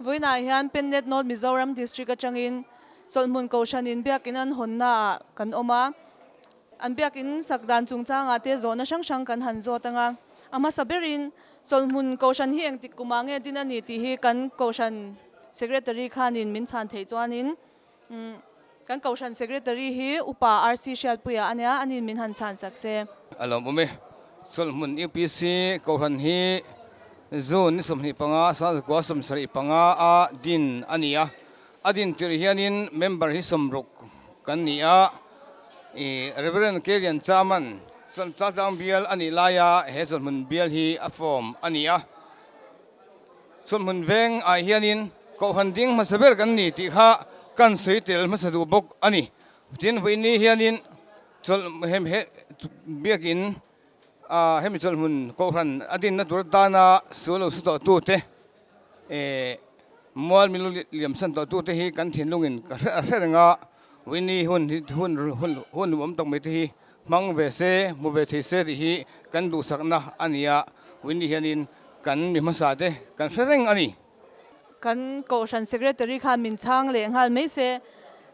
Vawiinah hian Pennet North Mizoram District atangin Chawlhhmun Kohhranin biakin an hawnnaah kan awm a. An biakin sak dan chungchangah te zawhna hrang hrang kan han zawt ang a. A hmasa berin Chawlhhmun Kohhran hi engtik kumah nge din a ni tih hi kan Kohhran Secretary khanin min chhan theih chuanin Kan Kohhran Secretary hi Upa RC Hriatpuia a nia, aniin min han chhan sak se. A lawmawm e. Chawlhhmun UPC Kohhran hi June ni 25, sangzakua 75 a din a ni a. A din tirh hianin member hi 60 kan ni a. I Rev. Kelian Chaman Chaltlang bial a nih laia he chawlhhmun bial hi a form a ni a. Chawlhhmun veng ah hianin Kohhran ding hmasa ber kan ni tih kha kan sawi tel hmasa duh bawk a ni. Tin, vawiini hianin chawlh hem he biakin ah hemi chawlhhmun Kohhran a dinna tur atana sual lo su tawh tute eh mual milu liamsan tawh tute hi kan thinlungin ka hre a hre reng a, vawiini hun hi hun hun hun nuam tak mai te hi hmang ve se, hmu ve thei se tih hi kan duhsakna a ni a, vawiini hianin kan mi hmasa te kan hre reng a ni. Kan Kohhran Secretary khan min chhang leh nghal mai se,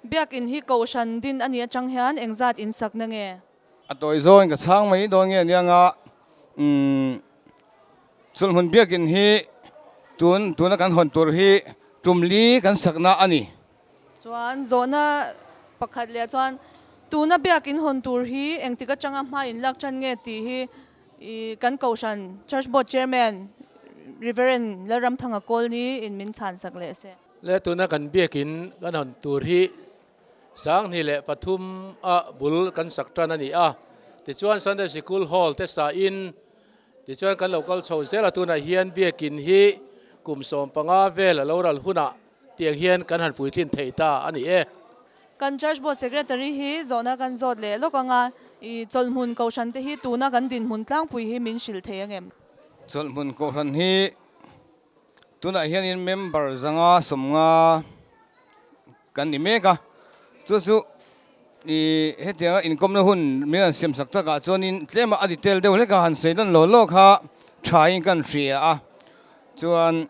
Biakin hi Kohhran din a nih atang hian engzat in sakna nge? A tawi zawngin ka chhang mai dawn nge ania nga, umm Chawlhmun Biakin hi tun tuna kan hawn tur hi tum li kan sakna a ni. Chuan zawhna pakhat leh chuan tuna Biakin hawn tur hi engtik atanga hma in lak tan nge tih hi I kan Kohhran Church Board Chairman Reverend Lalramthanga Kawlni in min chhan sak leh se. Le tuna kan biakin kan hawn tur hi 2003 a bul kan sak tan a ni a, tichuan Sunday Sikul Hall te sa in tichuan kan lo kal chho zel a, tunah hian biakin hi kum 15 vel a lo ral hunah tiang hian kan han puitlin thei ta a ni e. Kan Church Board Secretary hi zawhna kan zawt leh lawk ang a, i chawlhhmun Kohhran te hi tuna kan dinhmun tlangpui hi min hrilh thei ang em? Chawlhhmun Kohhran hi tunah hianin member zanga 50 kan ni mek a, chu chu i hetianga inkawmna hun min han siam sak takah chuanin tlema a detail deuh hlek a han sawi dan law law kha thain kan hria a, chuan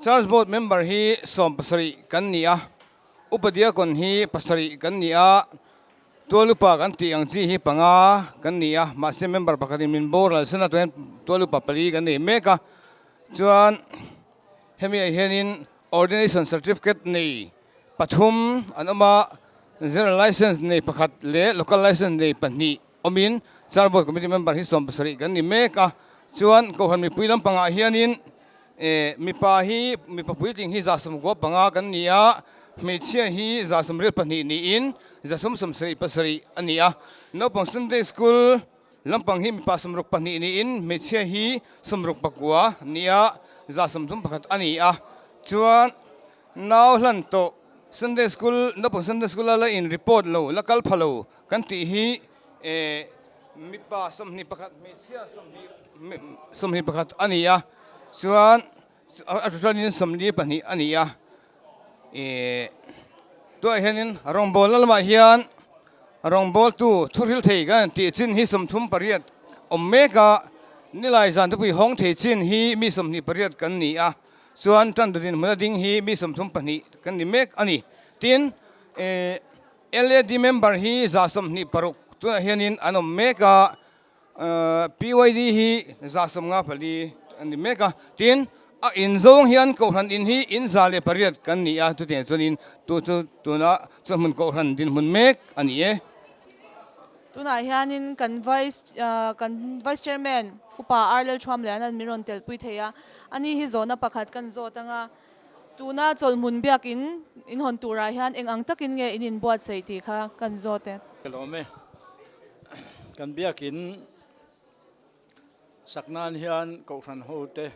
Church Board member hi 17 kan ni a, Upa Diakon hi pasarih kan ni a, Tual upa kan tih ang chi hi panga kan ni a, mahse member pakhatin min boral san a, tunah hian tual upa pali kan nei mek a, chuan hemi ah hianin Ordination Certificate nei pathum an awm a, General License nei pakhat leh Local License nei pahnih awmin Church Board Committee member hi 17 kan ni mek a, chuan Kohhran mipui lampangah hianin eh mipa hi mipa puitling hi 95 kan ni a, hmeichhia hi 182 niin 377 a ni a, naupang Sunday School lampang hi mipa 62 niin hmeichhia hi 69 ni a, 31 a ni a, chuan nau hlan tawh Sunday School naupang Sunday School a la in report lo la kal pha lo Kan tih hi mipa 21 hmeichhia 21 a ni a, chuan a tutanin 42 a ni a. Tunah hianin rawngbawlna lamah hian rawngbawltu thuhril thei kan tih chin hi 38 awm mek a, nilai zan thupui hawng thei chin hi mi 28 kan ni a, chuan tan dawtin hmuna ding hi mi 32 kan ni mek a ni. Tin, LAD member hi 26 tunah hianin an awm mek a, PYD hi 54 an ni mek a, tin a in zawng hian Kohhran in hi in 108 kan ni a, chutiang chuanin tu chu tuna chawhmun Kohhran dinhmun mek a ni e. Tunah hianin kan Vice kan Vice Chairman Upa R Lalthuamlian an min rawn telpui thei a, ani hi zawhna pakhat kan zawt ang a. Tuna chawlhmun biakin in hawn turah hian eng ang takin nge in inbuatsaih tih kha kan zawt e. Ka lawm e. Kan biakin sak nan hian Kohhran ho te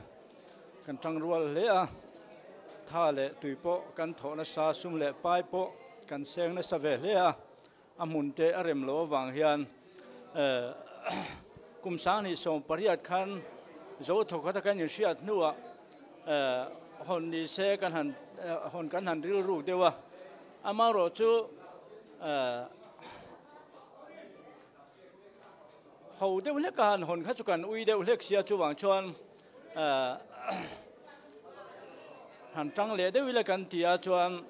kan tang rual hle a, tha leh tui pawh kan thawh nasa, sum leh pai pawh kan seng nasa ve hle a, a hmun te a rem loh avang hian kum 2018 khan zo thawkhat a kan inhriat hnuah hawn ni se kan han hawn kan han rilruk deuh a, amaherawh chu ho deuh hlek a han hawn kha chu kan ui deuh hlek sia chuvang chuan. Han tang leh deuh ila kan ti a chuan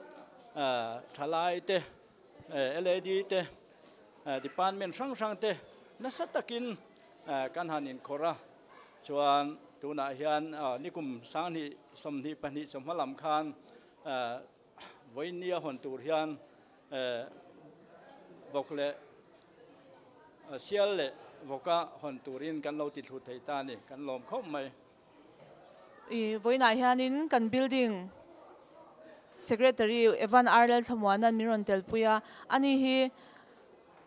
thalai te LAD te department hrang hrang te nasa takin kan han inkhawrh a chuan tunah hian nikum sanghnih 22 chawhma lam khan vawinia hawn tur hian vawk leh sial leh vawka hawn turin kan lo ti thlu thei ta a ni kan lawm khawp mai. I vawiinah hianin kan building secretary Evan R Lalthlamuana'n min rawn telpui a, ani hi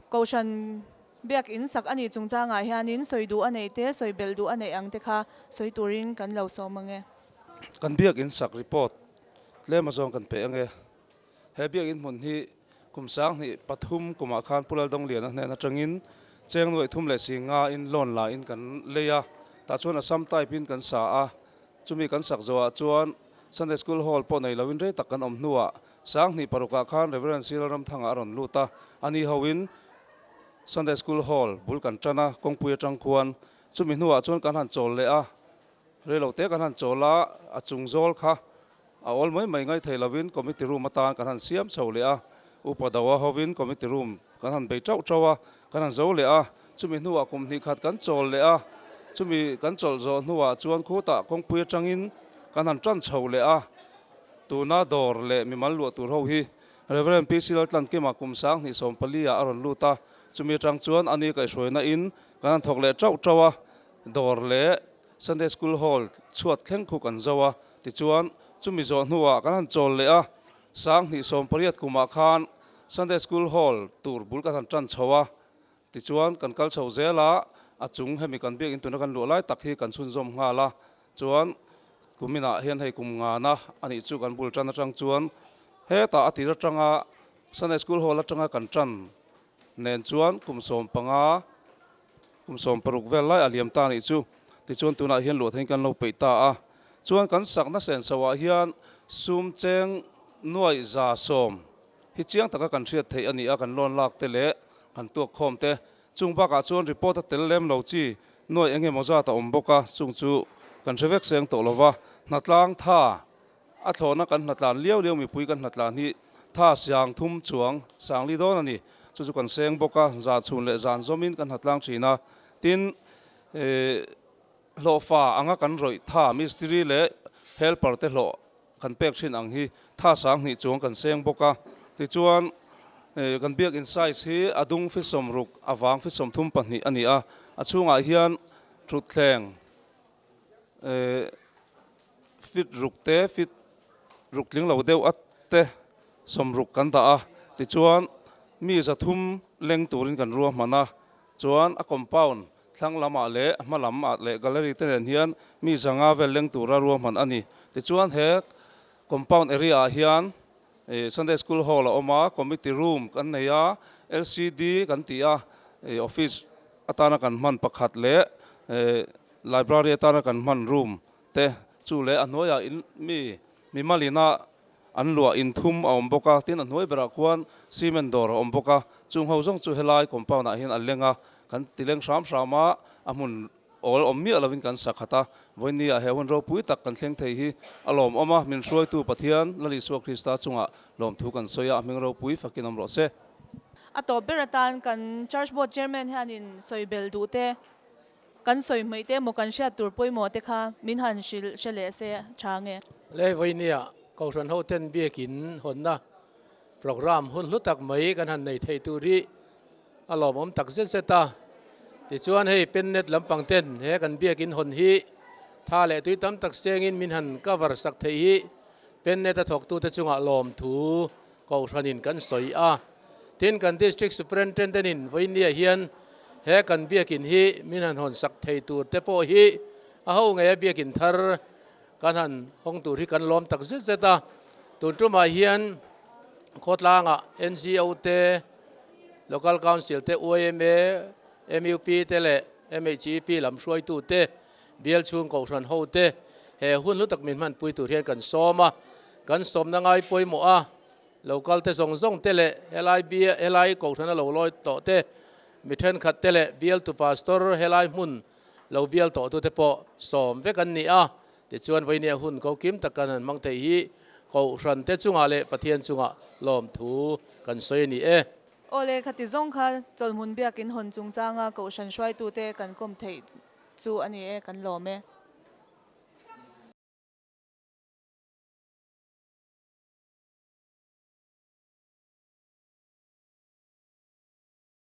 Kohhran biakin sak a nih chungchangah hianin sawi duh a neih te, sawi belh duh a neih ang te kha sawi turin kan lo sawm ang e. Kan biakin sak report tlem azawng kan pe ang e. He biakin hmun hi kum 2003 kumah khan Pu Laldawngliana hnen atangin cheng nuaih thum leh si nga in loan la in kan lei a, tah chuan Assam type in kan sa a, chumi kan sak zawhah chuan Sunday School Hall pawh nei loin rei tak kan awm hnuah 2006 ah khan Reverend Cyril Ramthanga a rawn lut a, ani hoin Sunday School Hall bul kan tan a, kawngpui atang khuan chumi hnuah chuan kan han chawl leh a, reilote kan han chawl a, a chung zawl kha A awl mai mai ngaithei lovin committee room atan kan han siam chho leh a, upa doa hovin committee room kan han bei tauh tauh a, kan han zo leh a, chumi hnuah kum hnih khat kan chawl leh a, chumi kan chawlh zawh hnuah chuan khutah kawngpui atangin kan han tan chho leh a, tuna dawr leh mimal luah tur ho hi Rev. PC Laltlankima kum 2014 ah a rawn lut a, chumi atang chuan ani kaihhruaina in kan han thawk leh tauh tauh a, dawr leh Sunday School Hall chhuat thleng khu kan zo a, tichuan chumi zawh hnuah kan han chawl leh a, 2018 kumah khan Sunday School Hall tur bul kan han tan chho a, tichuan kan kal chho zel a, a chung hemi kan biakin tuna kan luah lai tak hi kan chhunzawm nghal a, chuan kuminah hian hei kum ngana a nih chu kan bul tan atang chuan hetah a tir atanga Sunday School Hall atanga kan tan nen chuan kum 15 Kum 16 vel lai a liam ta nih chu. Tichuan tunah hian luah theiin kan lo peih ta a. Chuan kan sakna senso ah hian sum cheng nuaih 110 hi chiang taka kan hriat theih a ni a, kan loan lak te leh kan tuak khawm te. Chung bakah chuan report a tel lem lo chi nuaih eng emaw zat a awm bawk a, chung chu kan hre vek seng tawh lo va. Hnatlang tha A thlawhna kan hnatlan liau liau mipui kan hnatlan hi tha siang thum chuang sang li dawn a ni. Chu chu kan seng bawk a, zan chhun leh zan zawmin kan hnatlang thin a. Tin, hlawhfa anga kan rawih tha mistiri leh helper te hlawh kan pek thin ang hi tha sang hnih chuang kan seng bawk a. Tichuan, kan biakin size hi a dung fi 60, a vang fi 32 a ni a. A chhungah hian thutthleng Fit ruk te, fit ruk tling lo deuh at te 60 kan dah a, tichuan mi 300 leng turin kan ruahman a, chuan a compound thlang lamah leh hma lamah leh gallery te nen hian mi 500 vel leng tura ruahman a ni. Tichuan he compound area ah hian Sunday School Hall a awm a, committee room kan nei a, LCD kan ti a, office atana kan hman pakhat leh library atana kan hman room te chu leh a hnuaiah in mi mimalina an luah in thum a awm bawk a, tin a hnuai berah khuan cement dawr a awm bawk a, chung ho zawng chu helai compound ah hian a leng a, kan ti leng hram hram a, a hmun awl awm miah lovin kan sa khat a, vawiin ah he hun ropui tak kan thleng thei hi a lawmawm a, min hruaitu Pathian Lal Isua Krista chungah lawmthu kan sawi a, a hming ropui fakin awm rawh se. A tawp ber atan kan Church Board Chairman hianin sawi bel duh te Kan sawi hmaih te emaw kan hriat tur pawimawh te kha min han hrilh hre leh se tha nge. Le vawinia Kohhran hoten biakin hawnna programme hun hlu tak mai kan han nei thei tur hi a lawmawm tak zet zet a. Tichuan hei Pennet lampang ten he kan biakin hawn hi tha leh tui tam tak sengin min han cover sak theih hi Pennet a thawktute chungah lawmthu Kohhranin kan sawi a. Tin, kan District Superintendent-in vawinia hian he kan biakin hi min han hawn sak thei tur te pawh hi a ho ngei a biakin thar kan han hawng tur hi kan lawm tak zet zet a. Tun tumah hian khawtlangah NGO te, Local Council te, YMA, MUP te leh MHEP lam hruaitu te, Bial chhung Kohhran ho te he hun hlu tak min hmanpui tur hian kan sawm a. Kan sawmna ngai pawimawh a, local te zawng zawng te leh helai bia helai Kohhrana lo lawi tawh te, mi thenkhat te leh bialtu pastor helai hmun lo bial tawh tute pawh sawm vek an ni a. Tichuan vawinia hun ko kim tak kan han hmang theih hi Kohhran te chungah leh Pathian chungah lawmthu kan sawi a ni e. Aw le, khati zawng kha Chawlhmun Biakin hawn chungchanga Kohhran hruaitute kan kawm theih chu a ni e, kan lawm e.